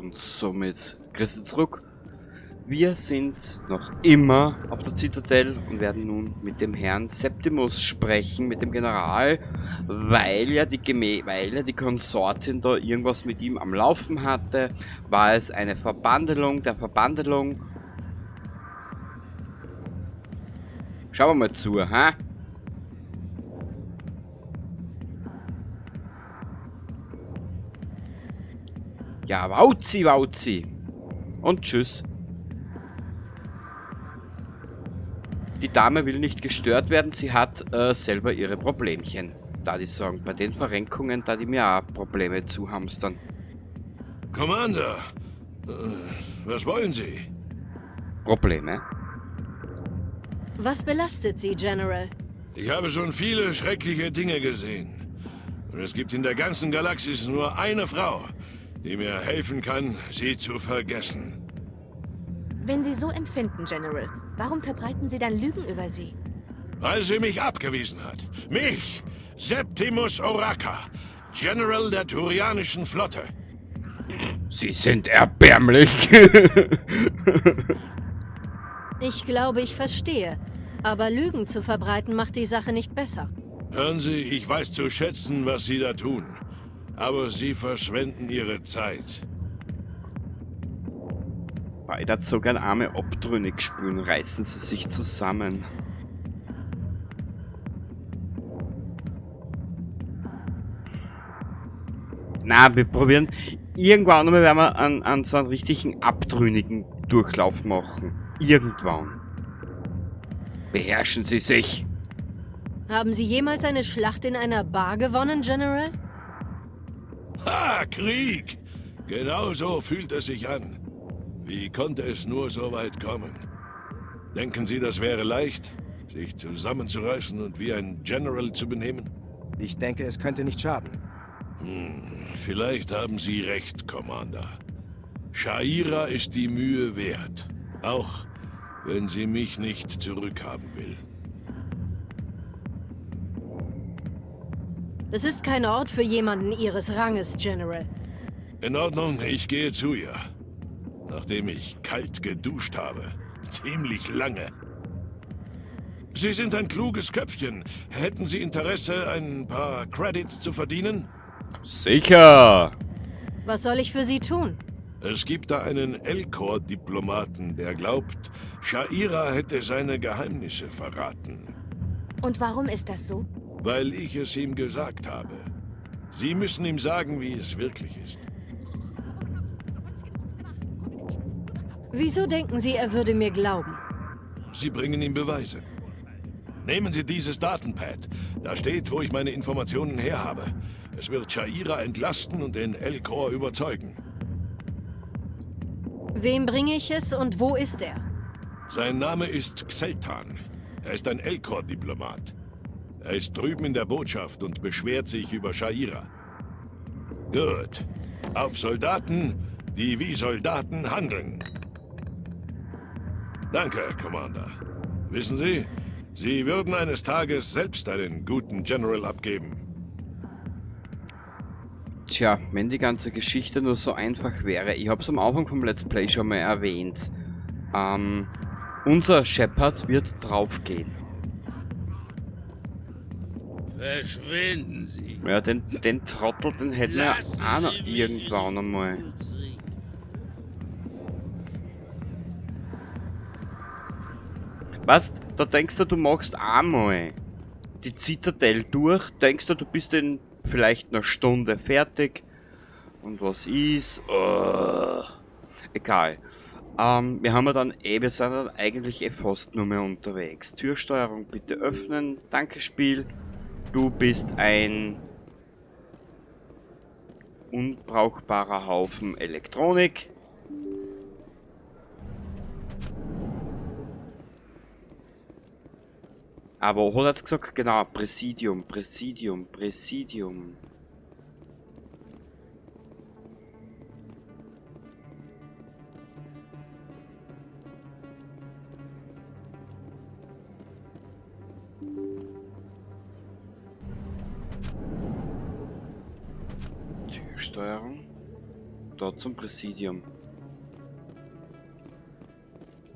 Und somit grüße zurück. Wir sind noch immer auf der Zitadelle und werden nun mit dem Herrn Septimus sprechen, mit dem General, weil ja die Konsortin da irgendwas mit ihm am Laufen hatte. War es eine Verbandelung der Verbandelung? Schauen wir mal zu, ha? Ja, wauzi, wauzi. Und tschüss. Die Dame will nicht gestört werden, sie hat selber ihre Problemchen. Da die sagen, bei den Verrenkungen, da die mir auch Probleme zu hamstern. Commander, was wollen Sie? Probleme? Was belastet Sie, General? Ich habe schon viele schreckliche Dinge gesehen. Und es gibt in der ganzen Galaxis nur eine Frau, die mir helfen kann, sie zu vergessen. Wenn Sie so empfinden, General, warum verbreiten Sie dann Lügen über sie? Weil sie mich abgewiesen hat. Mich, Septimus Oraka, General der Turianischen Flotte. Sie sind erbärmlich. Ich glaube, ich verstehe. Aber Lügen zu verbreiten macht die Sache nicht besser. Hören Sie, ich weiß zu schätzen, was Sie da tun. Aber Sie verschwenden Ihre Zeit. Ich würde so gern arme abtrünnig spülen. Reißen Sie sich zusammen. Na, wir probieren. Irgendwann einmal werden wir an so einen richtigen abtrünnigen Durchlauf machen. Irgendwann. Beherrschen Sie sich. Haben Sie jemals eine Schlacht in einer Bar gewonnen, General? Ha, Krieg! Genau so fühlt es sich an. Wie konnte es nur so weit kommen? Denken Sie, das wäre leicht, sich zusammenzureißen und wie ein General zu benehmen? Ich denke, es könnte nicht schaden. Vielleicht haben Sie recht, Commander. Shaira ist die Mühe wert. Auch wenn sie mich nicht zurückhaben will. Das ist kein Ort für jemanden Ihres Ranges, General. In Ordnung, ich gehe zu ihr. Nachdem ich kalt geduscht habe. Ziemlich lange. Sie sind ein kluges Köpfchen. Hätten Sie Interesse, ein paar Credits zu verdienen? Sicher! Was soll ich für Sie tun? Es gibt da einen Elcor-Diplomaten, der glaubt, Shaira hätte seine Geheimnisse verraten. Und warum ist das so? Weil ich es ihm gesagt habe. Sie müssen ihm sagen, wie es wirklich ist. Wieso denken Sie, er würde mir glauben? Sie bringen ihm Beweise. Nehmen Sie dieses Datenpad. Da steht, wo ich meine Informationen her habe. Es wird Shaira entlasten und den Elcor überzeugen. Wem bringe ich es und wo ist er? Sein Name ist Xeltan. Er ist ein Elcor-Diplomat. Er ist drüben in der Botschaft und beschwert sich über Shaira. Gut. Auf Soldaten, die wie Soldaten handeln. Danke, Commander. Wissen Sie, Sie würden eines Tages selbst einen guten General abgeben. Tja, wenn die ganze Geschichte nur so einfach wäre. Ich hab's am Anfang vom Let's Play schon mal erwähnt. Unser Shepard wird draufgehen. Verschwinden Sie. Ja, den Trottel, den hätten wir auch noch irgendwann einmal. Weißt, da denkst du, du machst einmal die Zitadelle durch, denkst du, du bist in vielleicht einer Stunde fertig. Und was ist? Oh, egal. Wir haben ja dann wir sind dann eigentlich eh fast nur mehr unterwegs. Türsteuerung bitte öffnen. Danke, Spiel. Du bist ein unbrauchbarer Haufen Elektronik. Aber wo hat er's gesagt? Genau, Präsidium, Präsidium, Präsidium. Türsteuerung. Da zum Präsidium.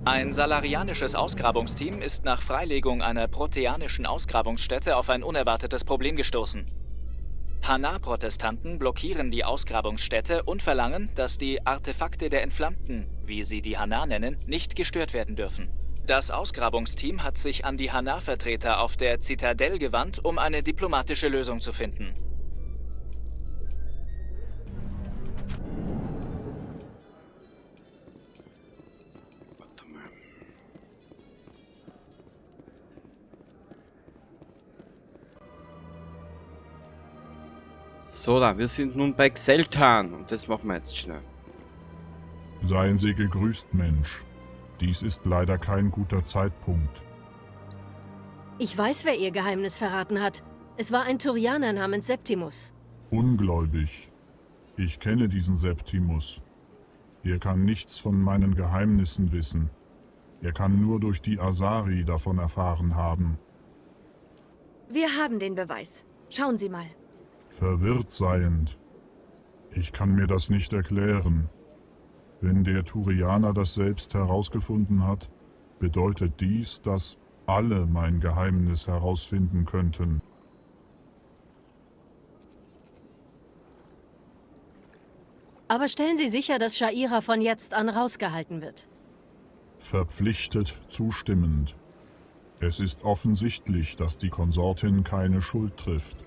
Ein salarianisches Ausgrabungsteam ist nach Freilegung einer proteanischen Ausgrabungsstätte auf ein unerwartetes Problem gestoßen. Hanar-Protestanten blockieren die Ausgrabungsstätte und verlangen, dass die Artefakte der Entflammten, wie sie die Hanar nennen, nicht gestört werden dürfen. Das Ausgrabungsteam hat sich an die Hanar-Vertreter auf der Zitadelle gewandt, um eine diplomatische Lösung zu finden. Warte mal. So, da, wir sind nun bei Xeltan und das machen wir jetzt schnell. Seien Sie gegrüßt, Mensch. Dies ist leider kein guter Zeitpunkt. Ich weiß, wer ihr Geheimnis verraten hat. Es war ein Turianer namens Septimus. Ungläubig. Ich kenne diesen Septimus. Er kann nichts von meinen Geheimnissen wissen. Er kann nur durch die Asari davon erfahren haben. Wir haben den Beweis. Schauen Sie mal. Verwirrt seiend. Ich kann mir das nicht erklären. Wenn der Turianer das selbst herausgefunden hat, bedeutet dies, dass alle mein Geheimnis herausfinden könnten. Aber stellen Sie sicher, dass Shaira von jetzt an rausgehalten wird. Verpflichtet zustimmend. Es ist offensichtlich, dass die Konsortin keine Schuld trifft.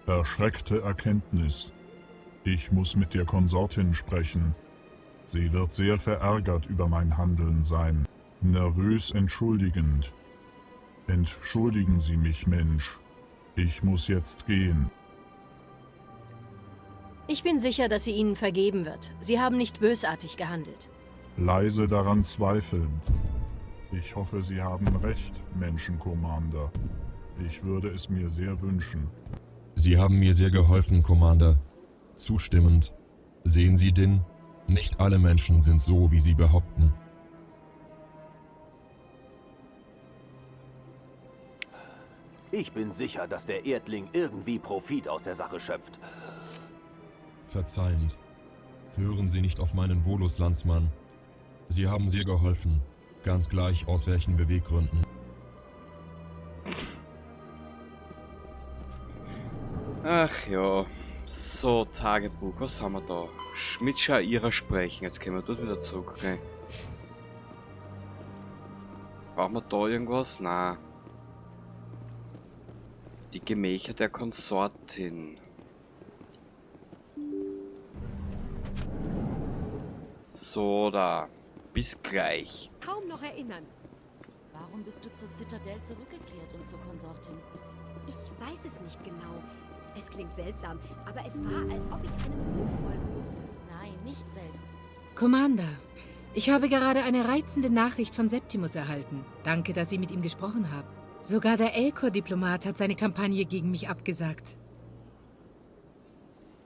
Erschreckte Erkenntnis. Ich muss mit der Konsortin sprechen. Sie wird sehr verärgert über mein Handeln sein. Nervös entschuldigend. Entschuldigen Sie mich, Mensch. Ich muss jetzt gehen. Ich bin sicher, dass sie Ihnen vergeben wird. Sie haben nicht bösartig gehandelt. Leise daran zweifelnd. Ich hoffe, Sie haben recht, Menschen-Commander. Ich würde es mir sehr wünschen. Sie haben mir sehr geholfen, Commander. Zustimmend. Sehen Sie, Din? Nicht alle Menschen sind so, wie Sie behaupten. Ich bin sicher, dass der Erdling irgendwie Profit aus der Sache schöpft. Verzeihend. Hören Sie nicht auf meinen Volus-Landsmann. Sie haben sehr geholfen. Ganz gleich aus welchen Beweggründen. Ach ja. So, Tagebuch, was haben wir da? Mit Shaira sprechen. Jetzt können wir dort wieder zurück, okay. Brauchen wir da irgendwas? Na. Die Gemächer der Konsortin. So, da. Bis gleich. Kaum noch erinnern. Warum bist du zur Zitadelle zurückgekehrt und zur Konsortin? Ich weiß es nicht genau. Es klingt seltsam, aber es war, als ob ich einem Ruf folgen müsse. Nein, nicht seltsam. Commander, ich habe gerade eine reizende Nachricht von Septimus erhalten. Danke, dass Sie mit ihm gesprochen haben. Sogar der Elcor-Diplomat hat seine Kampagne gegen mich abgesagt.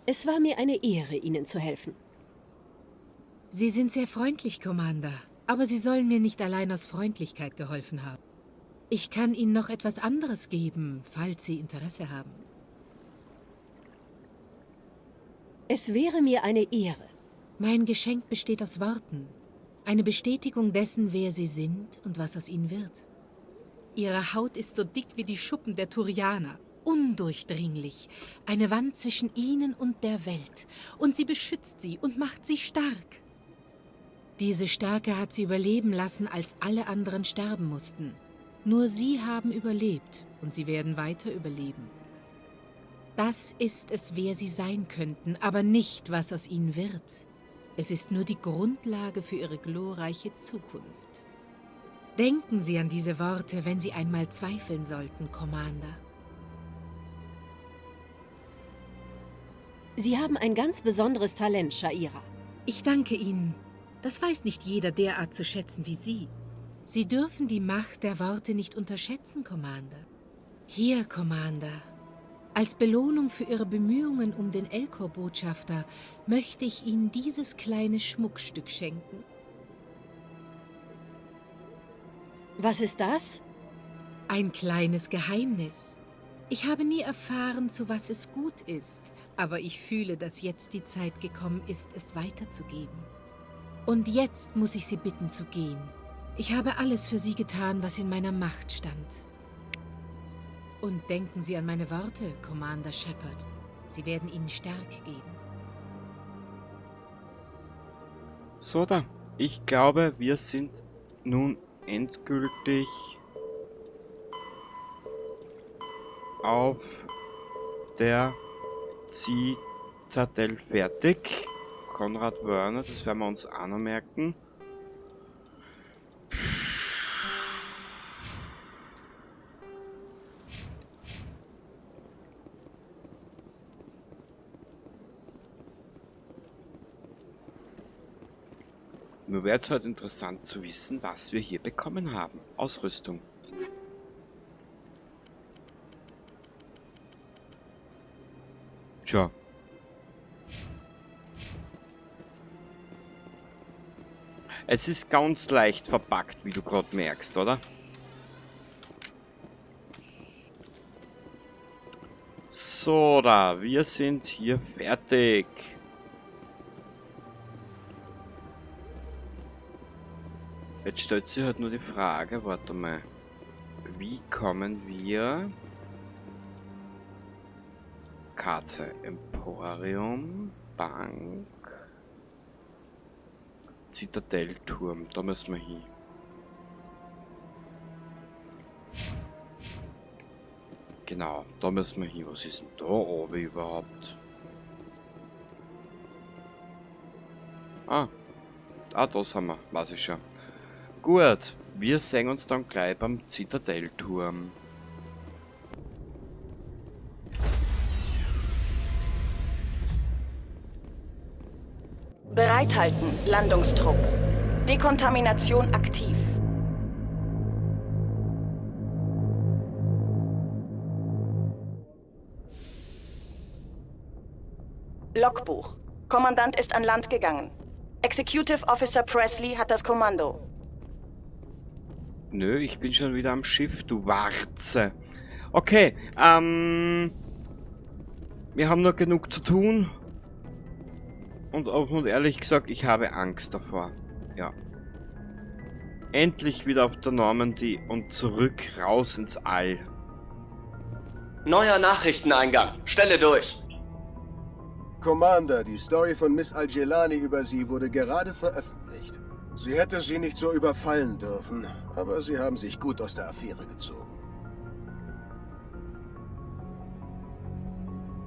Es war mir eine Ehre, Ihnen zu helfen. Sie sind sehr freundlich, Commander. Aber Sie sollen mir nicht allein aus Freundlichkeit geholfen haben. Ich kann Ihnen noch etwas anderes geben, falls Sie Interesse haben. Es wäre mir eine Ehre. Mein Geschenk besteht aus Worten. Eine Bestätigung dessen, wer Sie sind und was aus Ihnen wird. Ihre Haut ist so dick wie die Schuppen der Turianer. Undurchdringlich. Eine Wand zwischen Ihnen und der Welt. Und sie beschützt Sie und macht Sie stark. Diese Stärke hat sie überleben lassen, als alle anderen sterben mussten. Nur Sie haben überlebt und Sie werden weiter überleben. Das ist es, wer Sie sein könnten, aber nicht, was aus Ihnen wird. Es ist nur die Grundlage für Ihre glorreiche Zukunft. Denken Sie an diese Worte, wenn Sie einmal zweifeln sollten, Commander. Sie haben ein ganz besonderes Talent, Shaira. Ich danke Ihnen. Das weiß nicht jeder derart zu schätzen wie Sie. Sie dürfen die Macht der Worte nicht unterschätzen, Commander. Hier, Commander. Als Belohnung für Ihre Bemühungen um den Elcor-Botschafter möchte ich Ihnen dieses kleine Schmuckstück schenken. Was ist das? Ein kleines Geheimnis. Ich habe nie erfahren, zu was es gut ist. Aber ich fühle, dass jetzt die Zeit gekommen ist, es weiterzugeben. Und jetzt muss ich Sie bitten zu gehen. Ich habe alles für Sie getan, was in meiner Macht stand. Und denken Sie an meine Worte, Commander Shepard. Sie werden Ihnen Stärke geben. So da. Ich glaube, wir sind nun endgültig auf der Zitadelle fertig. Konrad Werner, das werden wir uns auch noch merken. Nur wäre es halt interessant zu wissen, was wir hier bekommen haben. Ausrüstung. Tja. Es ist ganz leicht verpackt, wie du gerade merkst, oder? So, da, wir sind hier fertig. Jetzt stellt sich halt nur die Frage, warte mal. Wie kommen wir... Karte Emporium, Bank, Zitadellturm, da müssen wir hin. Genau, da müssen wir hin. Was ist denn da oben überhaupt? Ah, da sind wir, weiß ich schon. Gut, wir sehen uns dann gleich beim Zitadellturm. Bereithalten, Landungstrupp. Dekontamination aktiv. Logbuch. Kommandant ist an Land gegangen. Executive Officer Presley hat das Kommando. Nö, ich bin schon wieder am Schiff, du Warze. Okay, wir haben noch genug zu tun. Und offen und ehrlich gesagt, ich habe Angst davor. Ja. Endlich wieder auf der Normandy und zurück raus ins All. Neuer Nachrichteneingang. Stelle durch. Commander, die Story von Miss Al-Jilani über Sie wurde gerade veröffentlicht. Sie hätte Sie nicht so überfallen dürfen, aber Sie haben sich gut aus der Affäre gezogen.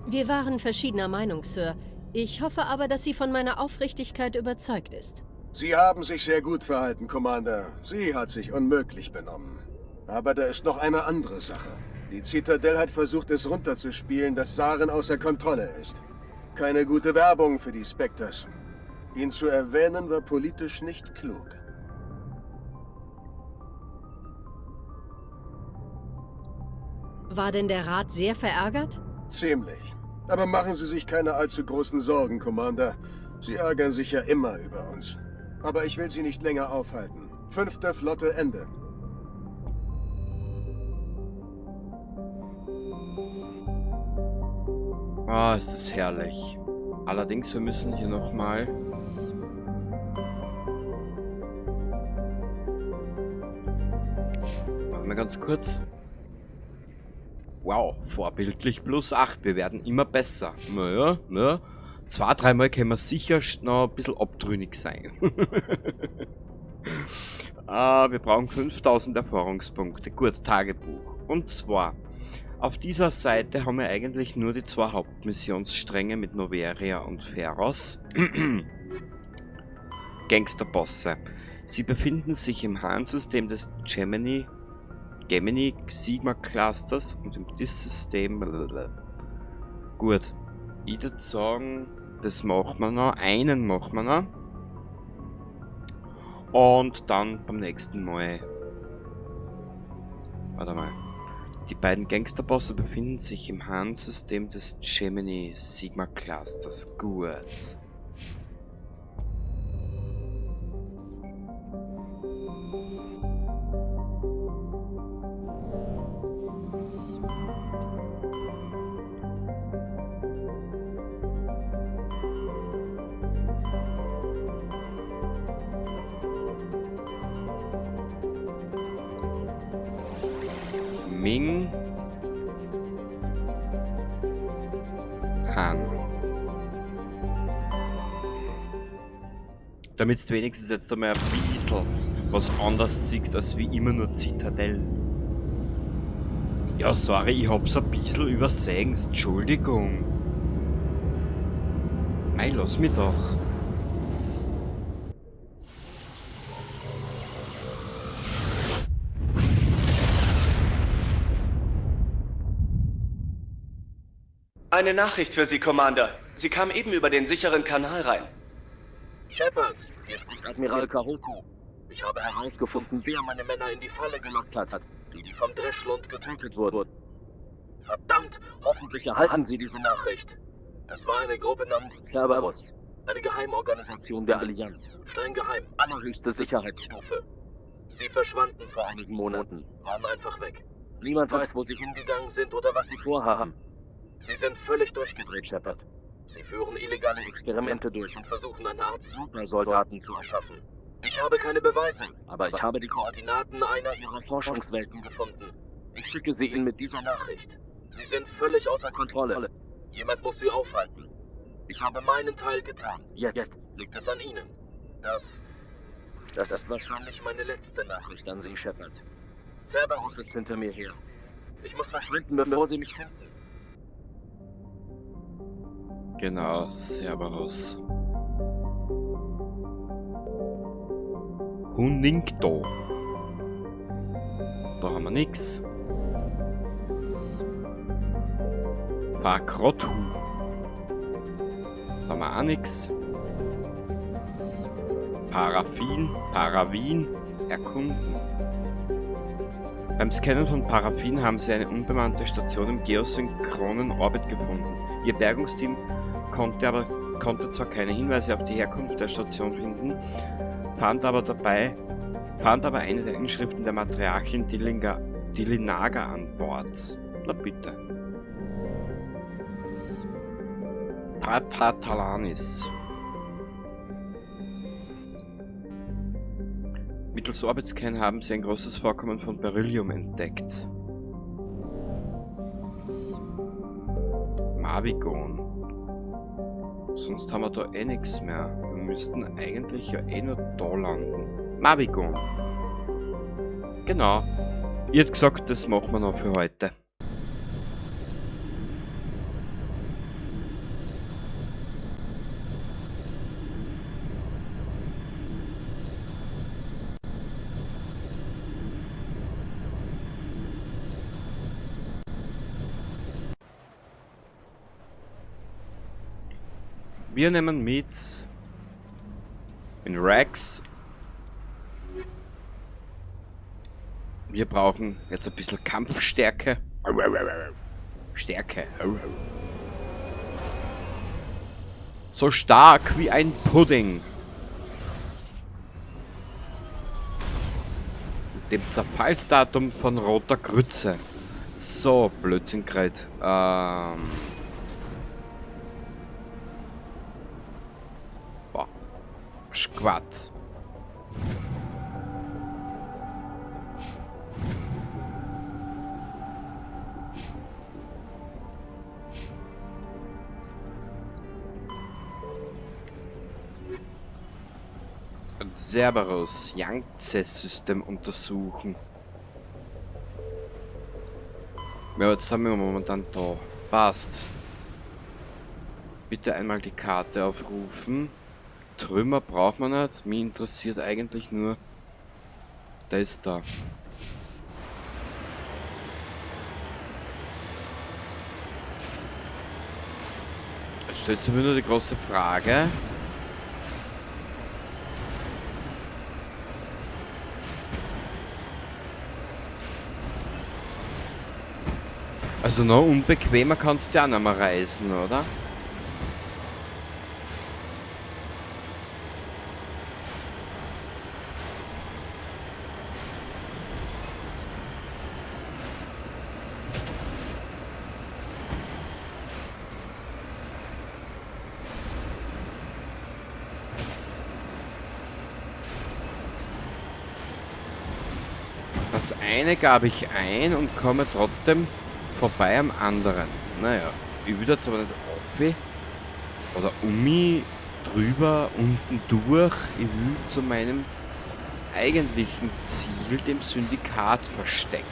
Wir waren verschiedener Meinung, Sir. Ich hoffe aber, dass sie von meiner Aufrichtigkeit überzeugt ist. Sie haben sich sehr gut verhalten, Commander. Sie hat sich unmöglich benommen. Aber da ist noch eine andere Sache. Die Zitadelle hat versucht, es runterzuspielen, dass Saren außer Kontrolle ist. Keine gute Werbung für die Spectres. Ihn zu erwähnen, war politisch nicht klug. War denn der Rat sehr verärgert? Ziemlich. Aber machen Sie sich keine allzu großen Sorgen, Commander. Sie ärgern sich ja immer über uns. Aber ich will Sie nicht länger aufhalten. 5. Flotte, Ende. Ah, ist das herrlich. Allerdings, wir müssen hier nochmal... Machen wir ganz kurz. Wow, vorbildlich plus 8. Wir werden immer besser. Naja, ne? 2, 3 Mal können wir sicher noch ein bisschen abtrünnig sein. Wir brauchen 5000 Erfahrungspunkte. Gut, Tagebuch. Und zwar, auf dieser Seite haben wir eigentlich nur die 2 Hauptmissionsstränge mit Noveria und Feros. Gangsterbosse. Sie befinden sich im Han-System des Gemini Sigma Clusters und im Dis-System. Gut. Ich würd sagen, das machen wir noch. Einen machen wir noch. Und dann beim nächsten Mal. Warte mal. Die beiden Gangsterbosse befinden sich im Han-System des Gemini Sigma Clusters. Gut. Ming. Han. Damit du wenigstens jetzt einmal ein bisschen was anderes siehst, als wie immer nur Zitadelle. Ja, sorry, ich hab's ein bisschen übersehen. Entschuldigung. Mei, lass mich doch. Eine Nachricht für Sie, Commander. Sie kam eben über den sicheren Kanal rein. Shepard, hier spricht Admiral Kahoku. Ich habe herausgefunden, wer meine Männer in die Falle gelockt hat, die vom Dreschlund getötet wurden. Verdammt, hoffentlich erhalten Sie diese Nachricht. Es war eine Gruppe namens Cerberus, eine Geheimorganisation der Allianz. Streng geheim, allerhöchste Sicherheitsstufe. Sie verschwanden vor einigen Monaten, waren einfach weg. Niemand weiß, wo sie hingegangen sind oder was sie vorhaben. Sie sind völlig durchgedreht, Shepard. Sie führen illegale Experimente durch und versuchen, eine Art Supersoldaten zu erschaffen. Ich habe keine Beweise, aber ich habe die Koordinaten einer ihrer Forschungswelten gefunden. Ich schicke sie Ihnen mit dieser Nachricht. Sie sind völlig außer Kontrolle. Jemand muss sie aufhalten. Ich habe meinen Teil getan. Jetzt liegt es an Ihnen. Das ist wahrscheinlich meine letzte Nachricht an Sie, Shepard. Cerberus ist hinter mir her. Ich muss verschwinden, bevor sie mich finden. Genau, Cerberus. Huningto. Da haben wir nix. Fakrothu. Da haben wir auch nix. Paraffin, Paravin, erkunden. Beim Scannen von Paraffin haben sie eine unbemannte Station im geosynchronen Orbit gefunden. Ihr Bergungsteam konnte zwar keine Hinweise auf die Herkunft der Station finden, fand aber eine der Inschriften der Matriarchin Dilinaga an Bord. Na bitte. Patatalanis. Mittels Orbitscan haben sie ein großes Vorkommen von Beryllium entdeckt. Mavigon. Sonst haben wir da eh nichts mehr. Wir müssten eigentlich ja eh nur da landen. Mavigon. Genau. Ich hätte gesagt, das machen wir noch für heute. Wir nehmen mit in Wrex. Wir brauchen jetzt ein bisschen Kampfstärke. Stärke. So stark wie ein Pudding. Mit dem Zerfallsdatum von roter Grütze. So, Blödsinn grad. Squat. Cerberus Yangtze-System untersuchen. Ja, jetzt haben wir momentan da. Passt. Bitte einmal die Karte aufrufen. Trümmer braucht man nicht. Mich interessiert eigentlich nur das da. Jetzt stellt sich mir nur die große Frage. Also noch unbequemer kannst du ja auch nicht mehr reisen, oder? Das eine gab ich ein und komme trotzdem vorbei am anderen. Naja, ich will jetzt aber nicht auf oder um mich drüber, unten durch. Ich will zu meinem eigentlichen Ziel, dem Syndikatversteck.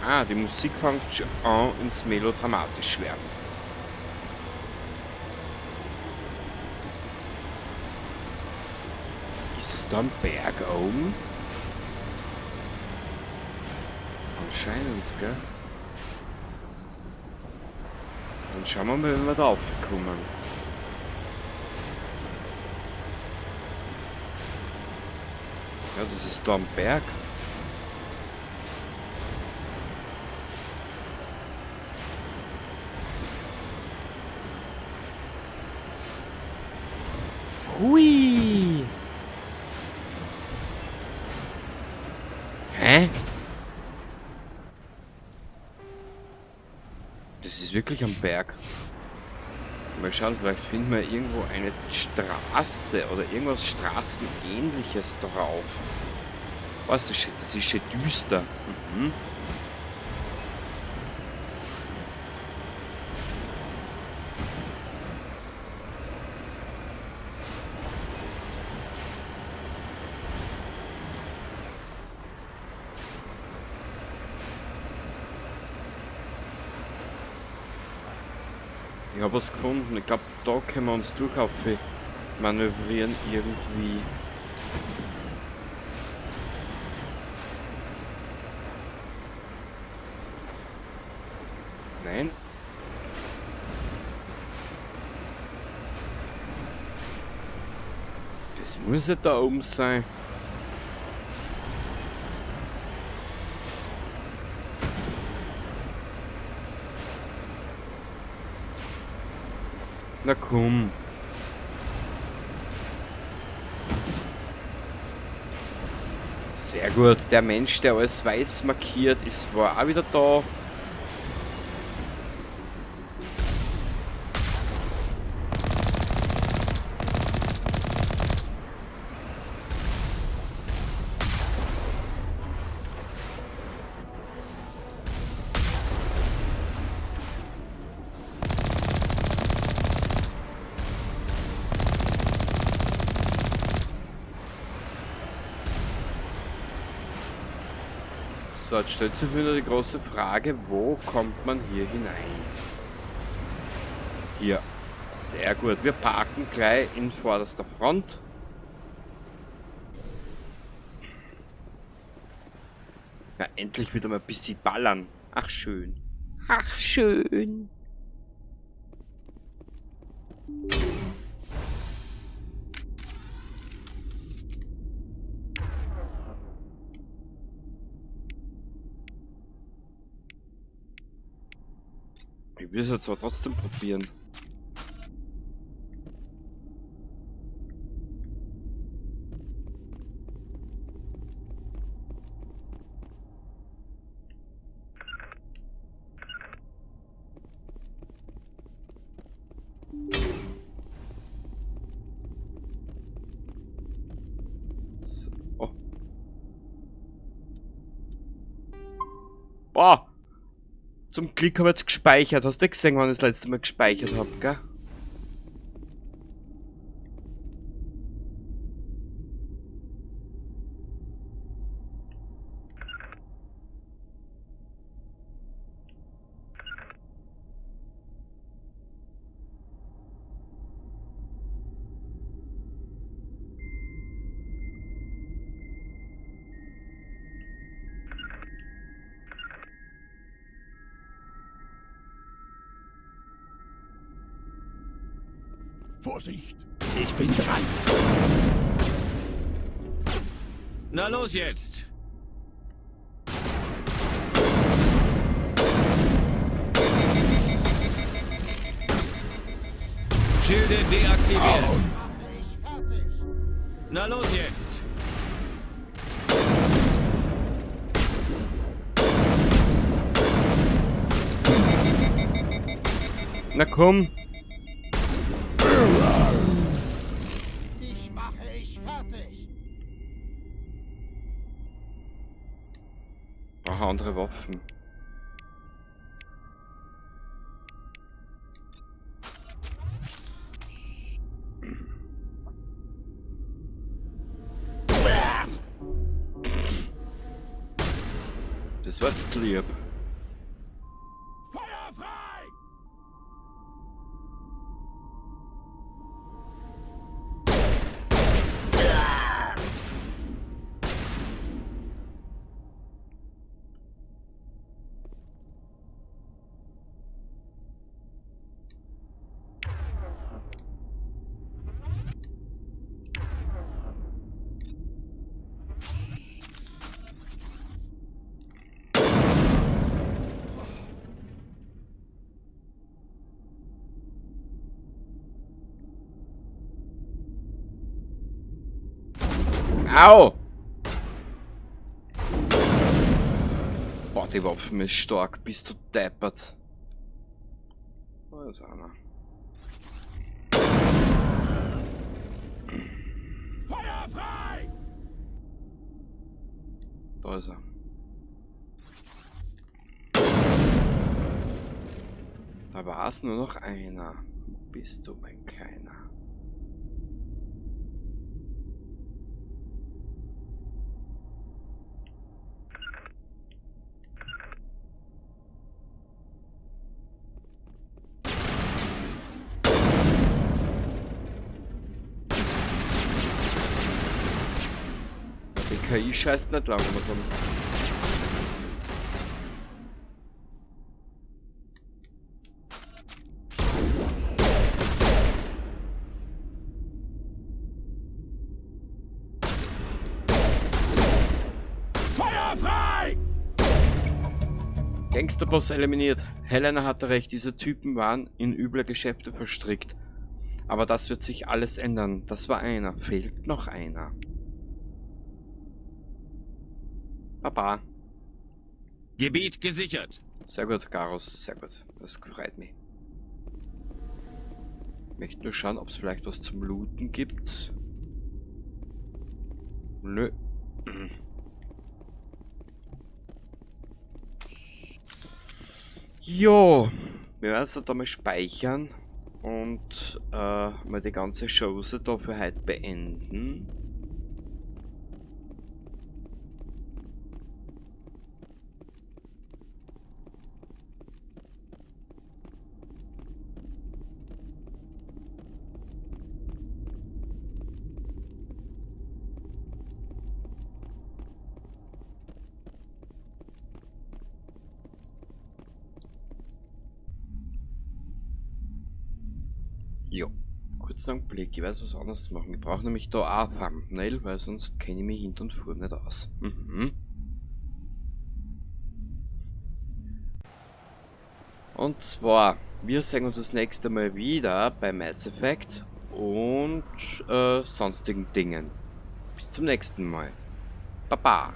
Ah, die Musik fängt schon an ins Melodramatisch werden. Ist es da ein Berg oben? Anscheinend, gell? Dann schauen wir mal, wenn wir da raufkommen. Ja, das ist da am Berg. Hui! Hä? Das ist wirklich am Berg. Mal schauen, vielleicht finden wir irgendwo eine Straße oder irgendwas Straßenähnliches drauf. Was ist das? Ist schon düster. Mhm. Ich habe was gefunden. Ich glaube, da können wir uns durchaus manövrieren irgendwie. Nein. Das muss ja da oben sein. Na komm. Sehr gut. Der Mensch, der alles weiß markiert ist, war auch wieder da. So, jetzt stellt sich wieder die große Frage, wo kommt man hier hinein? Hier. Sehr gut. Wir parken gleich in vorderster Front. Ja, endlich wieder mal ein bisschen ballern. Ach, schön. Ach, schön. Ich will es jetzt aber trotzdem probieren. So. Oh. Boah! Zum Glück habe ich jetzt gespeichert. Hast du gesehen, wann ich das letzte Mal gespeichert habe, gell? Vorsicht! Ich bin dran! Na los jetzt! Schilde deaktiviert. Na los jetzt! Na komm. Dich mache ich fertig. Brauche andere Waffen. Das war's lieb. Feuer frei! Au! Boah, die Waffen ist stark. Bist du deppert. Da ist einer. Feuer frei! Da ist er. Da war's nur noch einer. Wo bist du, mein Kleiner? Die KI scheißt nicht lange mit dem. Feuer frei! Gangsterboss eliminiert. Helena hatte recht, diese Typen waren in üble Geschäfte verstrickt. Aber das wird sich alles ändern. Das war einer. Fehlt noch einer. Baba. Gebiet gesichert. Sehr gut, Garrus, sehr gut. Das freut mich. Ich möchte nur schauen, ob's vielleicht was zum Looten gibt. Nö. Jo, wir werden es da mal speichern und mal die ganze Chose da für heute beenden. Jo, kurzen Augenblick, ich weiß was anderes machen. Ich brauche nämlich da auch ein Thumbnail, weil sonst kenne ich mich hinten und vorne nicht aus. Und zwar, wir sehen uns das nächste Mal wieder bei Mass Effect und sonstigen Dingen. Bis zum nächsten Mal. Baba.